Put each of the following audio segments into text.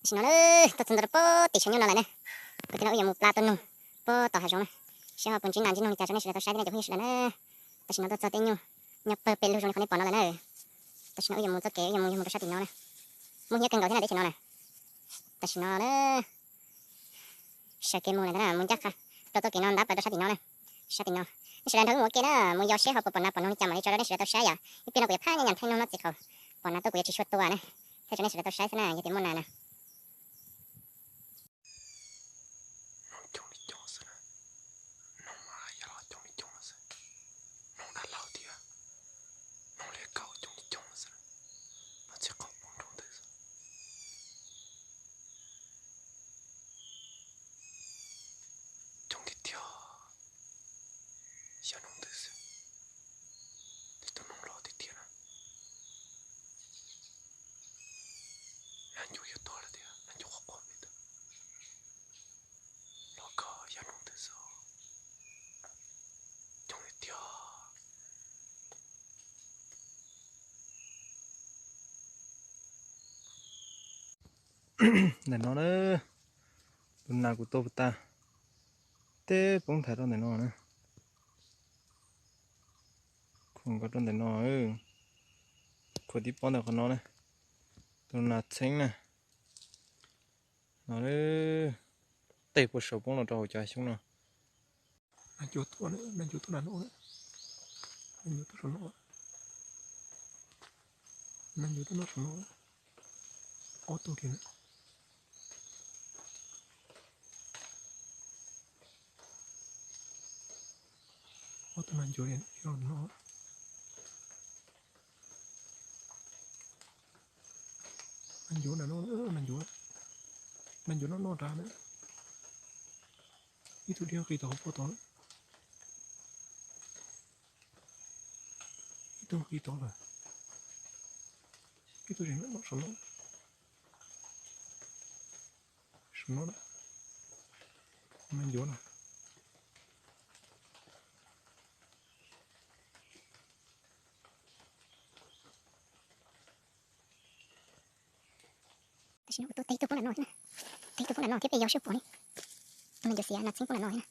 Tam sim no na, tuaj txog ntua rau pem tim tshav nyuj no lawm na. Kuv thiaj li wb yuav mus plab tuaj nug pem tom hav zoov na, seb ho puas ntsib nas ntsib noog li cas rau nej sawv daws tau saib thiab nej cov phooj ywg sawv daws na. Tam sim no tuaj txog tej nyuj nyob pawg pes lug zoo li qhov nej pom no lawm na. Tam sim no wb yuav mus txoj kev wb yuav mus yog mus rau sab tim no na. Muaj hnyiab kawg nkaus thiab na teb chaws no na. Tam sim no na, sawv kev mus lawm ntag na, mus ncaj qha rau txoj kev no ntab plaws rau sab tim no na. Sab tim no, nej sawv daws nrog wb mus ua ke na, mus yos seb ho puas pom nas pom noog li cas mam li tso rau nej sawv daws tau saib yom. Ib pliag no kuv yuav phab nyob nyam theej noog no txiv qhaum, pom nas tuaj kuv yuav tsis tshua tua na, thiaj tso nej sawv daws tau saib xwb na yog tias muaj nas na. Noog coob li coob xwb na, noog mas yog los coob li coob xwb, noog dab laug thiab, noog liab kaub coob li coob xwb, no txiv qhaum poob nroo ntws xwb. Coob tiag tiag, xyaw nroo ntws xwb, tej tug noog loj tiag tiag na. Nas ncuav yuav tuag lawm tiag, nas ncuav qhuav qhuav pem tod, los koj xyaw nroo ntws xwb, coob tiag tiag. Ntawm no na, tus nas kuv tua puas tas, teb poob nthav rau ntawm no na. Khuam nkaus rau ntawm no, khuam tib pob ntawm qhov no na, tus nas txheeb na. No, tej puas saum poob los rau hauv cov xyoob no. Nas ncuav tuaj, nas ncuav tuaj nram no, nas ncuav tuaj saum no, nas ncuav tuaj nram saum no, ob tug kiag na. Ob tug nas ncuav li no. Nas ncuav nram no, nas ncuav, nas ncuav noj noj nrad na. Ib tug dhia nqis tau hauv paus tod, ib tug nqis tod lawm, ib tug tseem noj saum no. Saum no na, nas ncuav na. Tam sim no kuv tua teg tug poob nram no thiab na, teg tug poob nram no thiab peb yos seb pom ne. Tus nas ncuav xiav nas txheeb poob nram no thiab na.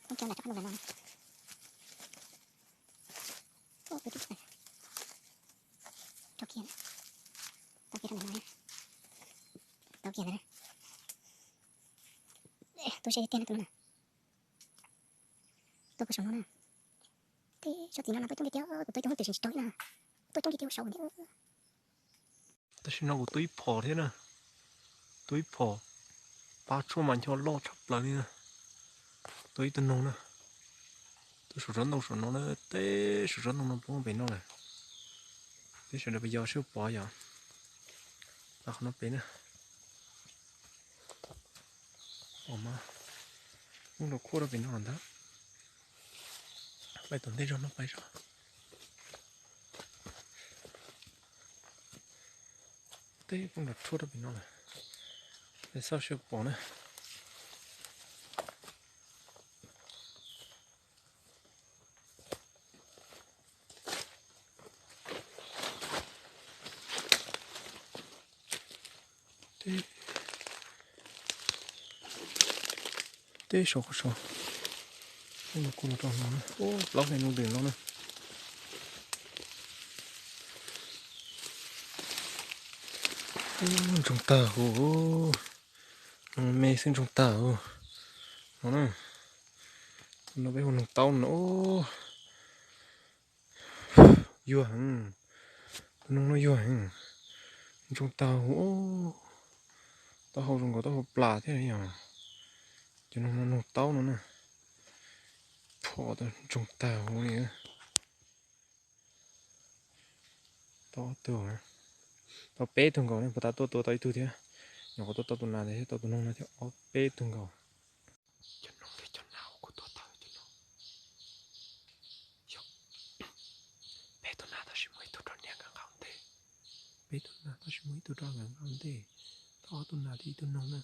Poob kiag nram tsob qab ntuj nram no. Rau kiag, tau kiag rau ntawm no, tau kiag ntawd. Tua ze tiag tiag na tus no na. Tua puag saum no na. Tej tsob txiv no mas tuaj coob tiag tiag, kuv tua ib tug hoob twm tsis tau na. Tuaj coob tiag tiag saum tiag. Tam sim no kuv tua ib phom thiab na, tua ib phom, pab tshuaj mas ncho loj tshaj plaws li na. Tua ib tug noog na, tua saum tsob ntoo saum no na, tej saum tsob ntoo no poob pem no lawm. Peb sawv daws pes yos seb pom yom. Pab qhov no pem na. Pom mas, poob rau khuaj rau pem no ntag. Pais tom ntej zog no pais zog. Tej poob nram tshuaj rau pem no lawm. Peb xauj seb pom na. Tej saum qhov saud, kuj los rau no na, plaub hli no ntws no na. Ntsoog tag huv, me xwb ntsoog tag huv. No na, no peb hu noog taub no. Yuag heev, tus noog no yuag heev, ntsoog tag huv, taub hau zoo nkaus taub hau plas thiab yog. Cov noog no noog taub no na, phom ntsoog tag huv li. Tau ob tug, tau peb tug nkaus ne, puag ta tuaj tua tau ib tug thiab, nyuam qhuav tua tau tus nas thiab tau tus noog no thiab, ob peb tug nkaus. Cov noog thiab cov nas uas kuv tua tau cov no, yog peb tug nas tab sis muaj ib tug rov niaj nqa nqa ua ntej, peb tug nas tab sis muaj ib tug rov nqa nqa ua ntej, tau ob tug nas thiab ib tug noog na.